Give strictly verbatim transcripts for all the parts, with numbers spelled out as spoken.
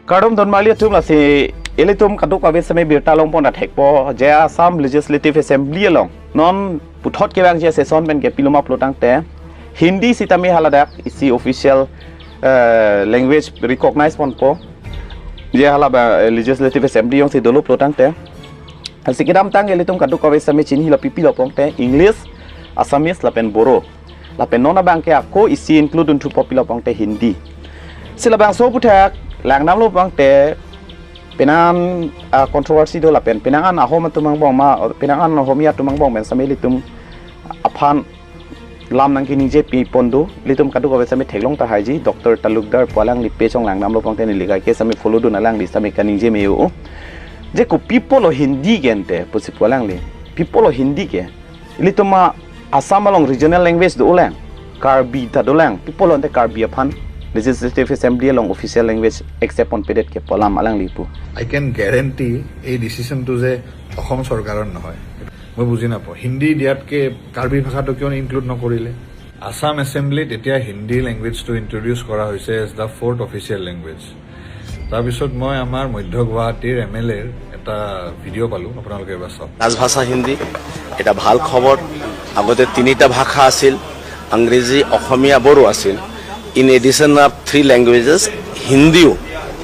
Kardom donmarli atum, lasi ilitum kadokave sitame birta longpon athekpo je Assam Legislative Assembly along non puthot kevangji session pen kepiloma pulo tangte Hindi sitame haladak isi official, eh, language recognize ponpo, je hala ba, eh, Legislative Assembly alongsi dolo pulo tangte. Lasi kedamtang ilitum kadokave sitame chinilo, pipilo pongte English, Assamese lapen Boro. Lapen non abangke ako isi include unthupo pilo pongte Hindi. Si labangso aputhak langdamlo pongte penang an, ah, controversy do lapen penang an Ahom atum angbong ma, penang an Ahomia atum angbong pen sitame ilitum aphan lam nangkeningje pipon do, ilitum kadokave sitame theklong tahaiji, Doctor Talukdar pu alangli page along langdamlo pongte neli kaike sitame follow dun, alangli sitame kaningje me-o. Je kopi apotlo Hindi ke ante pusi pu alangli. Pi apotlo Hindi ke? Ilitum ma Assam along regional language dolang, Karbi ta dolang. Pi apotlo ante Karbi aphan Legislative Assembly along official language accept ponpedet ke pu alam alangli pu. I can guarantee এই ডিচিশ্যনটো যে অসম চৰকাৰৰ নহয়। মই বুজি নাপাওঁ, হিন্দী দিয়াতকে কাৰ্বি ভাষাটো কিয় ইনক্লুড নকৰিলে? আছাম এছেম্বলিত এতিয়া হিন্দী লেংগুৱেজটো ইণ্ট্ৰডিউচ কৰা হৈছে as the fourth official language. তাৰপিছত মই আমাৰ মধ্য গুৱাহাটীৰ এম এল এৰ এটা ভিডিঅ' পালোঁ, আপোনালোকে এবাৰ চাওক। ৰাজভাষা হিন্দী, এটা ভাল খবৰ। আগতে তিনিটা ভাষা আছিল, আংগ্ৰেজী, অসমীয়া, বড়ো আছিল। In addition of three languages, হিন্দীও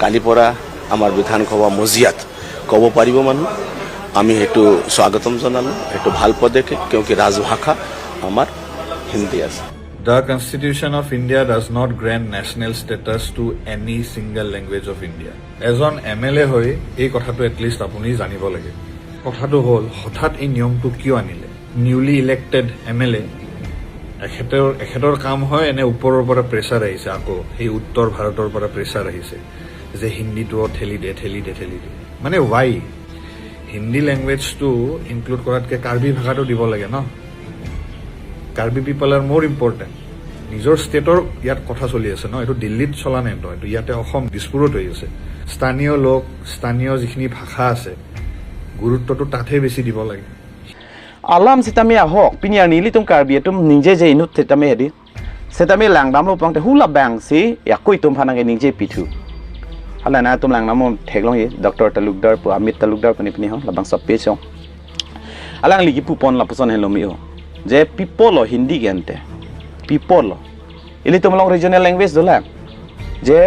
কালিৰ পৰা আমাৰ বিধানসভা মজিয়াত ক'ব পাৰিব মানুহ। আমি সেইটো স্বাগতম জনালোঁ, সেইটো ভাল পদক্ষেপ, কিয়কি ৰাজভাষা আমাৰ হিন্দী আছে। The Constitution of India does not grant national status to any single language of India. এজন এম এল এ হৈ এই কথাটো এটলিষ্ট আপুনি জানিব লাগে। কথাটো হ'ল, হঠাৎ এই নিয়মটো কিয় আনিলে? নিউলি ইলেক্টেড এম এল এ, এখেতৰ এখেতৰ কাম হয় এনে ওপৰৰ পৰা প্ৰেছাৰ আহিছে, আকৌ সেই উত্তৰ ভাৰতৰ পৰা প্ৰেছাৰ আহিছে যে হিন্দীটো ঠেলি দে, ঠেলি দে, ঠেলি দে। মানে ৱাই? হিন্দী লেংগুৱেজটো ইনক্লুড কৰাতকে কাৰ্বি ভাষাটো দিব লাগে ন? কাৰ্বি পিপল আৰ মোৰ ইম্পৰ্টেণ্ট। নিজৰ ষ্টেটৰ ইয়াত কথা চলি আছে ন, এইটো দিল্লীত চলা নাই তো, এইটো ইয়াতে অসম দিছপুৰত হৈ আছে। স্থানীয় লোক, স্থানীয় যিখিনি ভাষা আছে, গুৰুত্বটো তাতহে বেছি দিব লাগে। Alam sitame ahok, pini arni ilitum Karbi atum ningjeje inut sitame hedi. Sitame langdamlo pangte hula bangsi, ya koi tum phanang ke ningje pithu. Hala na tum langdamlo theklongji, Doctor Talukdar pu, Amit Talukdar pu ni pini ho, labangso page along. Alangli kipupon lapuson henlo me-o. Je pi apotlo Hindi ke ante. Pi apotlo. Ilitum along regional language dolang. Je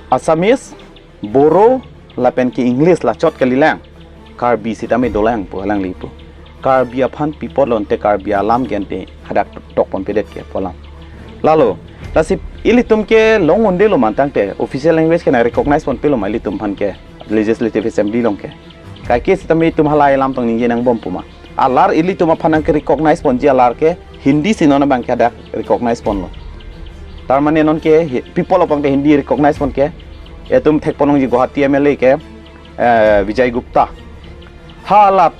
Assamese, Boro lapen ke English la chot kalilang. Karbi sitame dolang pu alangli pu. Karbi aphan pi apotlo ante Karbi alam ke ante hadak tok ponpedet ke pu alam. Lalo, lasi ilitum ke long un-edetlo mantangte official language ke nang recognize ponpelo ma ilitum aphan ke Legislative Assembly along ke. Kaike sitame itum halai alam tong ningje nangbom pu ma. Alar ilitum aphan nangke recognize ponji alar ke Hindi si non abangke hadak recognize ponlo. Tar mane non ke hi-, pi apotlo pangte Hindi recognize pon ke. Itum thek ponlongji Guwahati M L A ke, eh, Vijay Gupta. Hala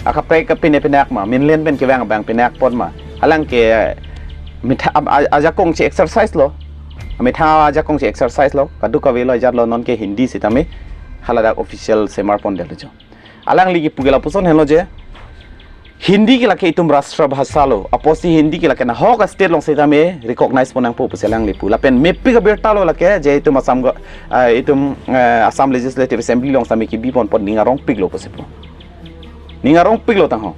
akaprek ke pine pinak ma, mainland pen kevang abang pinak pon ma. Halang ke, eh, mitha-, a-, a-, ajakong si exercise lo. Mitha ajakong si exercise lo. Kadokave lo ajat lo, non ke Hindi sitame haladak official semar pondetlo jo. Alangli kipu ke lapuson henlo je Hindi ke lake itum rashtra bhasha lo, apotsi Hindi ke lake nahok a-state along sitame recognize pon nangpo pusi alangli pu. Lapen mepik abirta lo lake je itum Assam go-, ah, itum, eh, Assam Legislative Assembly along sitame kibi ponpon ning arongpiklo pusi pu. Ning arongpiklo tangho.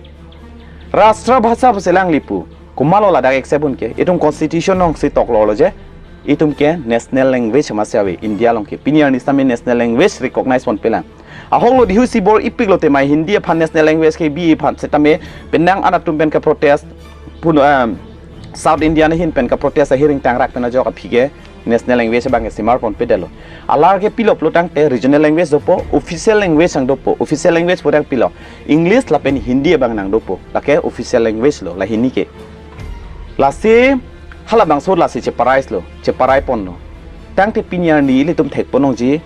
Rashtra bhasha pusi alangli pu. Komatlo ladak accept un ke? Itum constitution alongsi toklo lo je itum ke national language masi ave India along ke. Pini arni sitame national language recognize ponpelang. Ahok lo dihu si bor-ipiklo tema Hindi aphan national language kebi aphan sitame penang an atum pen ke-protest pun, em, South India ahin pen ke-protest ahiring tangrak pen ajok aphi ke national language abangke semar ponpedetlo. Alar ke pilo pulo tangte regional language dopo, official language ang dopo, official language pu dak pilo, English lapen Hindi abang nang dopo, lake official language lo, la Hindi ke. Lasi halabangso lasi cheparai lo, cheparai ponlo. Tangte pini arni ilitum thek ponlongji,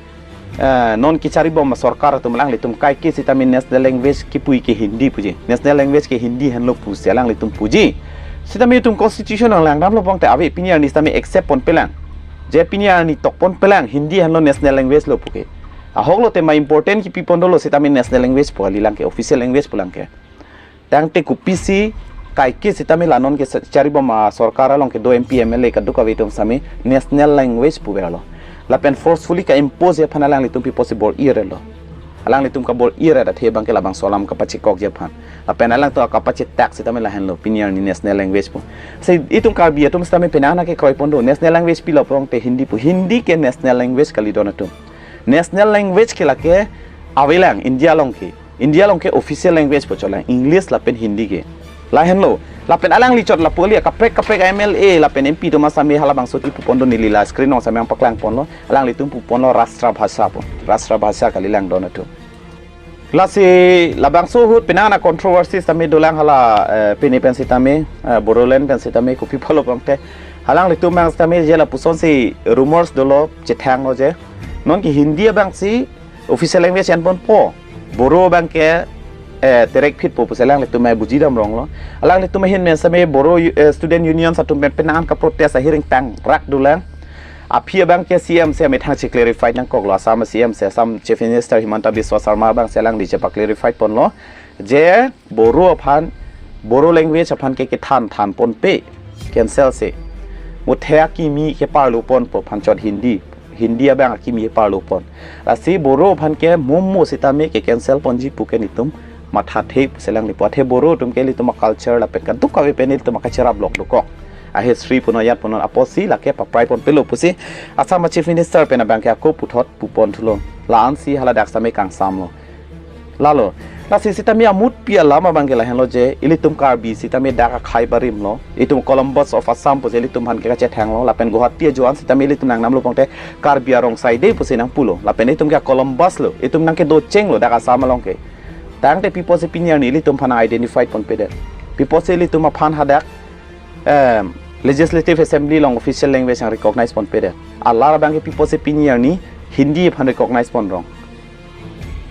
eh, non kecharibom asorkar atum alanglitum kaike sitame national language kipu ke Hindi puji. National language ke Hindi henlo pusi alanglitum puji. Sitame itum constitution along langdamlo pangte ave pini arni sitame accept ponpelang. Je pini arni tok ponpelang Hindi henlo national language lo pu ke. Ahok lo tema important kipi pon dolo sitame national language pu kalilang ke, official language pulang ke. Tangte kopisi kaike sitame la non kecharibom asorkar along kedo M P M L A kadokave atum sitame national language puverlo. Lapen forcefully ka-impose aphan alanglitum pi apotsi bor-iret lo. Alanglitum kabor-iret athe abangke labangso alam kapachekokji aphan. Lapen alangtum kapachetak sitame lahenlo, pini arni national language pu. Si itum Karbi atum sitame penang nangkekroi pon do, national language pilo pulote Hindi pu. Hindi ke national language kali don atum. National language ke lake avelang India along ke. India along ke official language pu cholang English lapen Hindi ke. Lahenlo. Lapen alangli chot lapu kali, kaprek kaprek M L A lapen M P atum sitame halabangso kipu pon do, neli la screen along sitame nangpaklang ponlo. Alanglitum pu ponlo Rashtra Bhasha pu. Rashtra Bhasha kali lang don atum. Lasi labangso ahut penang a-controversy sitame dolang hala, eh, pini pen sitame, eh, Bodoland pen sitame kopi pulo pulote, alanglitum abang sitame je lapusonsi rumors dolo, chethanglo je, non ke Hindi abangsi official language enponpo, Boro abangke, eh, terek phitpo pusi alanglitum abuji damronglo. Alanglitum ahin pen sitame Boro, eh, student union atum pen penang kaprotest ahiring tangrak dolang. Aphi abangke C M si amethang si clarify nangkoklo, Assam C M si, Assam Chief Minister Himanta Biswa Sarma abangsi alangli chepaclarify ponlo je Boro aphan, Boro language aphan ke kethan than ponpe, cancel si. Muthe akimi ke parlo ponpo aphan chot Hindi, Hindi abang akimi parlo pon. Lasi Boro aphan ke momo sitame ke cancel ponji pu ke nelitum mathathe pusi alangli pu. Athe Boro atum ke ilitum a-culture lapen kadokave pen ilitum a-culture a-block dokok, a-history punon, ajat punon apotsi lake paprai ponpelo pusi Assam Chief Minister pen abangke ako puthot pu pon thulo. La-ansi haladak sitame kangsamlo. Lalo, lasi sitame amutpi alam abangke lahenlo je, ilitum Karbi sitame dak akhei barim lo, itum Columbus of Assam pusi ilitum aphan ke kachethanglo, lapen Guwahati ajoine sitame ilitum nangdamlo pulote Karbi arong saide pusi nangpulo, lapen itum ke Columbus lo, itum nangkedochenglo dak Assam along ke. Tangte pi apotsi pini arni ilitum aphan identify ponpedet? Pi apotsi ilitum aphan hadak, em, Legislative Assembly along official language nang recognize ponpedet? Alar abangke pi apotsi pini arni Hindi aphan recognize ponrong?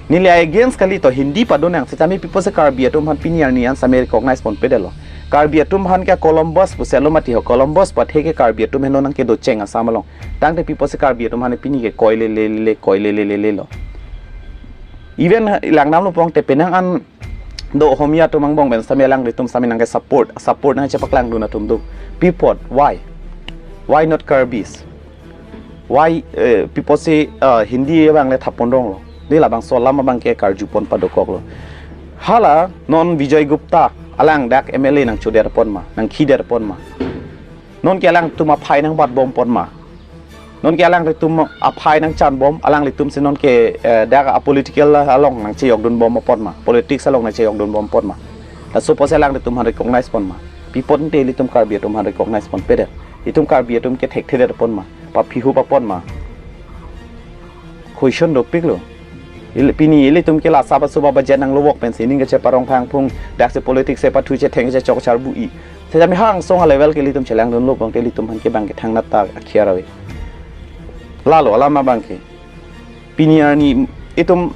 Neli against kali to, Hindi padonang, sitame pi apotsi Karbi atum aphan pini arni an sitame recognize ponpedetlo? Karbi atum aphan ke Columbus pusi lo mati ho, Columbus pu athe ke Karbi atum henlo nangkedocheng Assam along. Tangte pi apotsi Karbi atum aphan pini ke koile lele, koile lele lo? Even langdamlo pulote penang an do Ohomia atum angbong pen sitame alanglitum sitame nangke-support, support nangchepaklangdun atum do. Pi apot, why? Why not Karbis? Why, eh, pi apotsi, eh, Hindi abang le thap ponronglo? Neli labangso alam abangke karju pon padokoklo. Hala non Bijoy Gupta alang dak M L A nangchodet pon ma, nangkhidet pon ma? Non ke alangtum aphai nangbatbom pon ma? Non ke alangtum aphai nangchanbom, alanglitum si non ke, eh, dak a-political along nangchejokdun bom pon ma, politics along nangchejokdun bom pon ma? Laso apotsi alanglitum aphan recognize pon ma? Pi apot te ilitum Karbi atum aphan recognize ponpedet? Itum Karbi atum ke thekthedet pon ma? Paphihu pa pon ma? Question dopiklo. Ili, pini ilitum ke la Sabha Subha budget nanglovok pensi ning kacheparong phangphung, daksi politics si pathu chetheng chechok charbu-i. Sitame halangsong a-level ke ilitum chelangdunlo pulote ilitum aphan ke abangke thangnat ta akhiar ave. Lalo alam abangke pini arni itum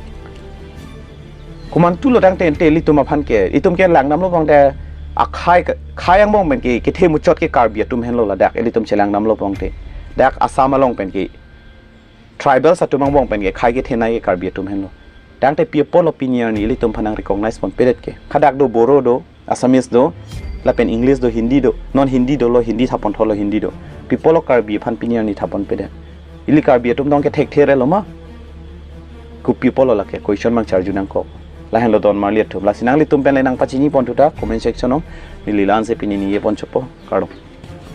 komantulo tangte ante ilitum aphan ke, itum ke langdamlo pulote akhei ke, khei angbong pen ke kethe muchot ke Karbi atum henlo ladak, ilitum chelangdamlo pulote. Dak Assam along pen ke tribals atum angbong pen ke khei kethenei ke Karbi atum henlo. Tangte pi apotlo pini arni ilitum aphan nang-recognize ponpedet ke? Hadak do Boro do, Assamese do, lapen English do, Hindi do, non Hindi dolo, Hindi thap ponthotlo, Hindi do. Pi apotlo Karbi aphan pini arni thap ponpedet? Ili Karbi atum tong ke thekthe-et lo ma? Kopi apotlo lake? Question abang charju nangkok. Lahenlo don marli atum. Lasi nanglitum pen le nangpachini pon thu ta comment section along. Neli la-ansi pini ningje pon chopo. Kardom.